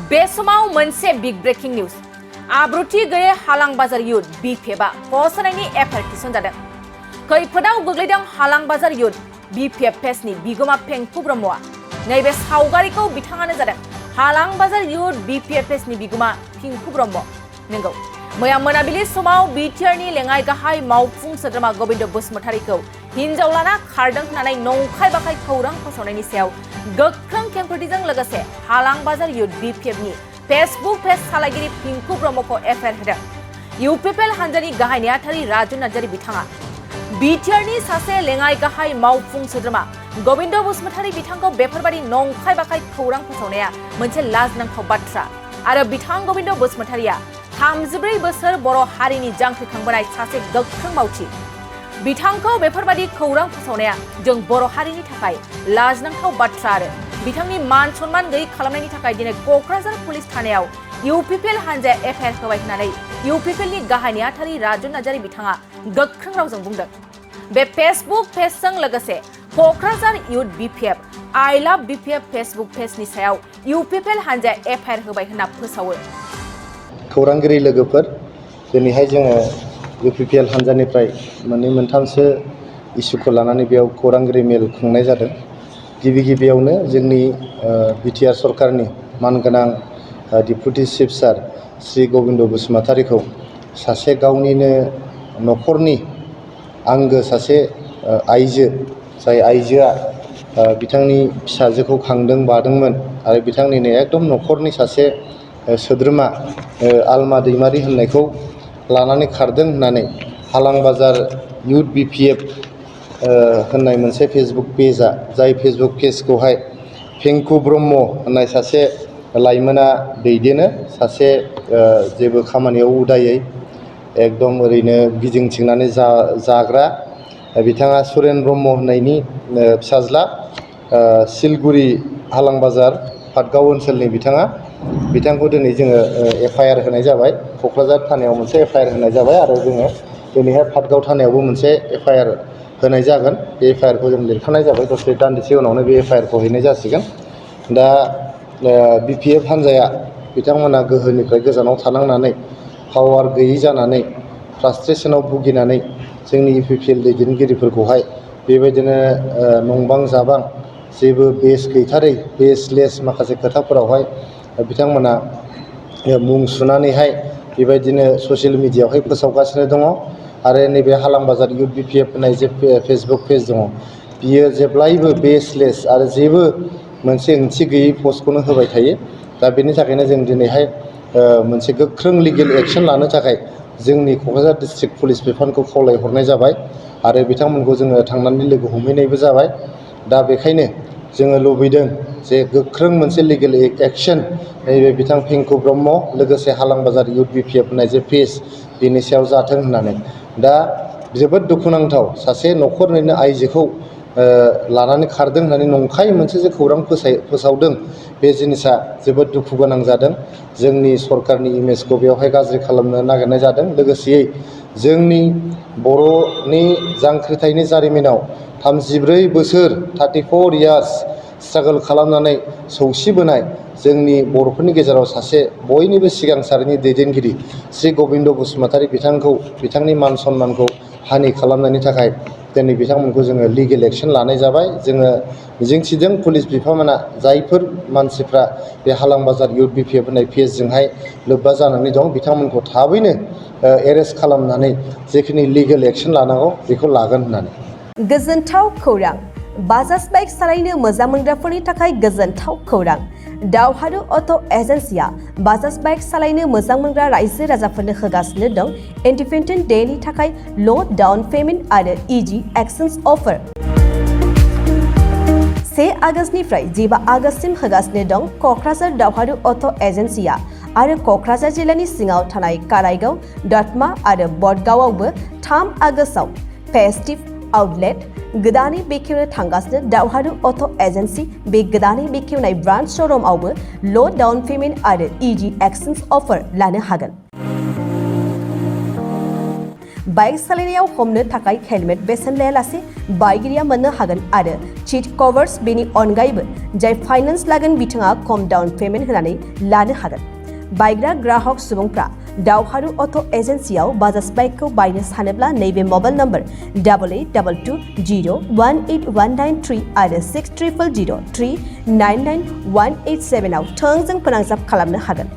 बे समाव मोनसे बिग ब्रेकिं निउज आब्रुथि गैयै हालां बाजार युथ बीपीएफआ पस्टनायनि एफआइआर थिसनजादों। खैफोदाव गोग्लैदों हालां बाजार युथ बीपीएफ पेजनि बिगोमा फेंफु ब्रह्मआ। नैबे सावगारिखौ बिथाङानो जादों हालां बाजार युथ बीपीएफ पेजनि बिगोमा फेंफु ब्रह्म। नंगौ, मैया मोनाबिलि समाव बिटिआरनि लेङाइ गाहाय मावफुं सोद्रोमा गबिन्द बसुमतारीखौ हिनजाव लाना खारदों होननानै नंखाय बाखाय खौरां फोसावनायनि सायाव गोख्रों खेंफोरथिजों लोगोसे हालां बाजार युथ बीपीएफनि फेसबुक पेज सालायगिरि फेंफु ब्रह्मखौ एफआइआर होदों। इउपिपिएल हानजानि गाहाय नेहाथारि राजु नार्जारी बिथाङा बिटिआरनि सासे लेङाइ गाहाय मावफुं सोद्रोमा गबिन्द बसुमतारी बिथांखौ बेफोरबादि नंखाय बाखाय खौरां फोसावनाया मोनसे लाजिनांथाव बाथ्रा आरो बिथां गबिन्द बसुमतारीया 34 बोसोर बर' हारिनि जांख्रिखांबोनाय सासे गोख्रों मावथि। बिथांखौ बेफोरबादि खौरां फोसावनाया जों बर' हारिनि थाखाय लाजिनांथाव बाथ्रा आरो बिथांनि मान सन्मान गैयै खालामनायनि थाखाय दिनै क'क्राझार पुलिस थानायाव इउपिपिएल हानजाया एफआइआर होबाय होननानै इउपिपिएलनि गाहाय नेहाथारि राजु नार्जारी बिथाङा गोख्रों रावजों बुंदों। बे फेसबुक पेजजों लोगोसे क'क्राझार युथ बीपीएफ आई लाभ बीपीएफ फेसबुक पेजनि सायाव इउपिपिएल हानजाया एफआइआर होबाय होनना फोसावो। खौरांगिरि लोगोफोर, दिनैहाय जोङो इउपिपिएल हानजानिफ्राय मोनथामसो इस्युखौ लानानै बेयाव खौरांगिरि मेल खुंनाय जादों। गिबियावनो जोंनि बिटिआर सरकारनि मानगोनां डिप्युटि चिफ सार श्री गबिन्द बसुमतारीखौ सासे गावनिनो न'खरनि आंगो सासे आइजो, जाय आइजोआ बिथांनि फिसाजोखौ खांदों बादोंमोन आरो बिथांनिनो एकदम न'खरनि सासे सोद्रोमा आलमा दैमारि होननायखौ लानानै खारदों होननानै हालां बाजार युथ बीपीएफ होननाय मोनसे फेसबुक पेजआ, जाय फेसबुक पेजखौहाय फेंफु ब्रह्म होननाय सासे लाइमोना दैदेनो, सासे जेबो खामानियाव उदायै एकदम ओरैनो गिदिंथिंनानै जाग्रा। बिथाङा सुरेन ब्रह्म होननायनि फिसाज्ला, सिलगुरि हालां बाजार पाटगाव ओनसोलनि बिथांखौ दिनै जोङो एफआइआर होनाय जाबाय। क'क्राझार थानायाव मोनसे एफआइआर होनाय जाबाय आरो जोङो दिनैहाय पाटगाव थानायावबो मोनसे एफआइआर होनाय जागोन। बे एफआइआरखौ जों लिरखानाय जाबाय। दसे दान्दिसे उनावनो बे एफआइआरखौ हैनाय जासिगोन। दा बीपीएफ हानजाया बिथांमोना गोहोनिफ्राय गोजानाव थानांनानै पावार गैयै जानानै फ्रास्ट्रेसनाव भुगिनानै जोंनि इउपिपिएल दैदेनगिरिफोरखौहाय बेबायदिनो नंबां जाबां जेबो बेस गैथारै बेसलेस माखासे खोथाफोरावहाय बिथांमोना मुं सुनानैहाय बेबायदिनो ससियेल मिडियायावहाय फोसावगासिनो दङ। आरो नैबे हालां बाजार युथ बीपीएफ होननाय जे फेसबुक पेज दङ, बियो जेब्लायबो बेसलेस आरो जेबो मोनसे ओंथि गैयै पस्टखौनो होबाय थायो। दा बेनि थाखायनो जों दिनैहाय मोनसे गोख्रों लिगेल एक्सन लानो थाखाय जोंनि क'क्राझार डिस्ट्रिक्ट पुलिस बिफानखौ खावलायहरनाय जाबाय आरो बिथांमोनखौ जोङो थांनानै लोगो हमहैनायबो जाबाय। दा बेखायनो जोङो लुबैदों जे गोख्रों मोनसे लिगेल एक्सन नैबे बिथां फेंफु ब्रह्म लोगोसे हालां बाजार युथ बीपीएफ होननाय जे पेज, बेनि सायाव जाथों होननानै। दा जोबोद दुखुनांथाव, सासे न'खरनिनो आइजोखौ लानानै खारदों होननानै नंखाय मोनसे जे खौरां फोसावदों, बे जिनिसा जोबोद दुखु गोनां जादों। जोंनि सरकारनि इमेजखौ बेवहाय गाज्रि खालामनो नागिरनाय जादों। लोगोसेयै जोंनि बर'नि जांख्रिथायनि जारिमिनाव 34 बोसोर 34 इयार्स स्ट्रागोल खालामनानै सौसिबोनाय जोंनि बर'फोरनि गेजेराव सासे बयनिबो सिगां सारिनि दैदेनगिरि श्री गबिन्द बसुमतारी बिथांखौ, बिथांनि मान सन्मानखौ हानि खालामनायनि थाखाय दिनै बिथांमोनखौ जोङो लिगेल एक्सन लानाय जाबाय। जोङो मिजिंथिदों पुलिस बिफानमोना जायफोर मानसिफ्रा बे हालां बाजार युथ बीपीएफ होननाय पेजजोंहाय लोब्बा जानानै दं, बिथांमोनखौ थाबैनो एरेस्ट खालामनानै जेखिनि लिगेल एक्सन लानांगौ बेखौ लागोन होननानै। गोजोनथाव खौरां! बाजाज बाइक सालायनो मोजां मोनग्राफोरनि थाखाय गोजोनथाव खौरां। दावहारु अट' एजेन्सिया बाजाज बाइक सालायनो मोजां मोनग्रा रायजो राजाफोरनो होगासिनो दं इन्डिपेन्डेन्ट डेनि थाखाय ल' डाउन पेमेन्ट आरो इजि एक्सचेन्ज अफार। 1 आगस्तनिफ्राय 15 आगस्तसिम होगासिनो दं क'क्राझार दावहारु अट' एजेन्सिया आरो क'क्राझार जिल्लानि सिङाव थानाय काराइगाव, दतमा आरो बडगावआवबो 3 आगस्टआव फेस्टिभ आउटलेट गोदानै बेखेवनो थांगासिनो दावहारु अट' एजेन्सि। बे गोदानै बेखेवनाय ब्रान्च श'रुमआवबो ल' डाउन पेमेन्ट आरो इजि एक्सचेन्ज अफार लानो हागोन। बाइक सालायनायाव हमनो थाखाय हेलमेट बेसेन लायालासे बाइगिरिया मोननो हागोन आरो सीट कभार्स बेनि अनगायैबो जाय फाइनान्स लागोन बिथाङा खम डाउन पेमेन्ट होनानै लानो हागोन। बायग्रा ग्राहक सुबुंफ्रा दावहारु अट' एजेन्सियाव बाजाज बाइकखौ बायनो सानोब्ला नैबे मबाइल नम्बर 8822018193 आरो 6300399187 आव थोंजों फोनांजाब खालामनो हागोन।